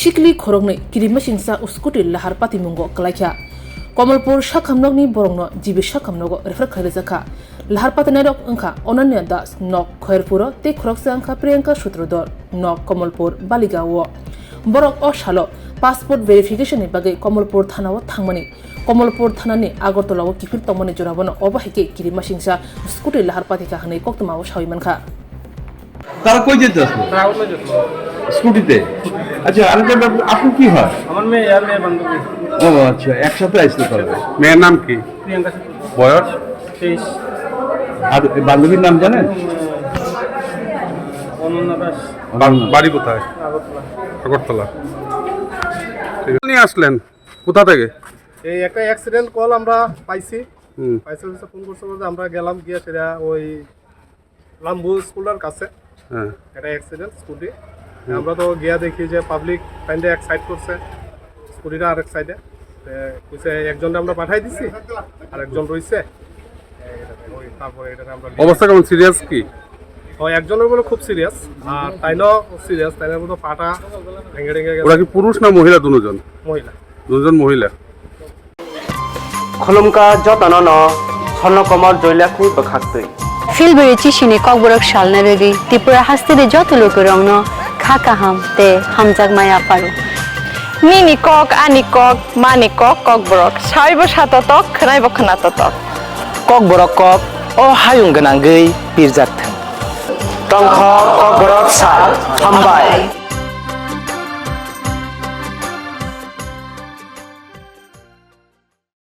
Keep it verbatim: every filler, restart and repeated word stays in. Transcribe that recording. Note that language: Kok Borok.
Sikli khoroknwi kirimasingcha scooty lahar patimungo kwlaikha. Komolpur sakhamnokni borokno G B sakhamnogo refer khlai rijak kha. Lahar patinairok wngkha Onanya Das, nok Khairpuro, tei khoroksa wngkha Priyanka Sutradhar, nok Komolpur Baligao. Borok o salo passport verification ni bagwi Komolpur thanao thangmani Komolpur thanani Agartala o kiphil tongmani jorao no obo hai khe kirimasingcha scooty lahar patikha hwnwi koktwmao sawi mankha. তারা কই যেতে আসলো? তারা অন্য যেত। স্কুটিতে? আচ্ছা, আরেকটা ব্যাপার, আপনি কি হয়? আমার মেয়ে আর মেয়ের বান্ধবী। ও আচ্ছা, একসাথে আসলো তাহলে। মেয়ের নাম কি? প্রিয়াঙ্কা সিংহ। বয়স? তেইশ। আর এই বান্ধবীর নাম জানেন? অনন্যা দাস। অনন্যা। বাড়ি কোথায়? আগরতলা। আগরতলা। ঠিক আছে। আপনি আসলেন কোথা থেকে? এই একটা অ্যাক্সিডেন্ট কল আমরা পাইছি। হুম। পাইছি, হচ্ছে ফোন করছে বলতে আমরা গেলাম, গিয়ে সেটা ওই লাম্বু স্কুলটার কাছে। হ্যাঁ। একটা অ্যাক্সিডেন্ট স্কুটি। হুম। আমরা তো গিয়া দেখি যে পাবলিক ফাইন্ডে এক সাইড করছে, স্কুটিটা আরেক সাইডে। তে কইছে একজনটা আমরা পাঠাই দিছি, আর একজন রইছে। এই, ওই, তারপরে এটাকে আমরা অবস্থা কেমন? সিরিয়াস কি? ও, একজনের বলে খুব সিরিয়াস, আর তাইনও সিরিয়াস, তাইনর মতো পাটা ভেঙে টেঙে গেছে। ওরা কি পুরুষ না মহিলা দুজন? মহিলা। দুজন মহিলা। Khulumkha jotono no Swarno Komol Joylakni bwkhaktwi. Philbiri chisini kokborok salna rwgwi Tripura hasteni joto lukurokno kha kaham tei hamjakmai apharo. Nini kok, ani kok, mani kok, kokborok. Saibo satotok, khwnaibo khwnatotok. Kokborok kok, o hayung gwnangwi pirjak thwng. Tongkha kokborok sal, hambai.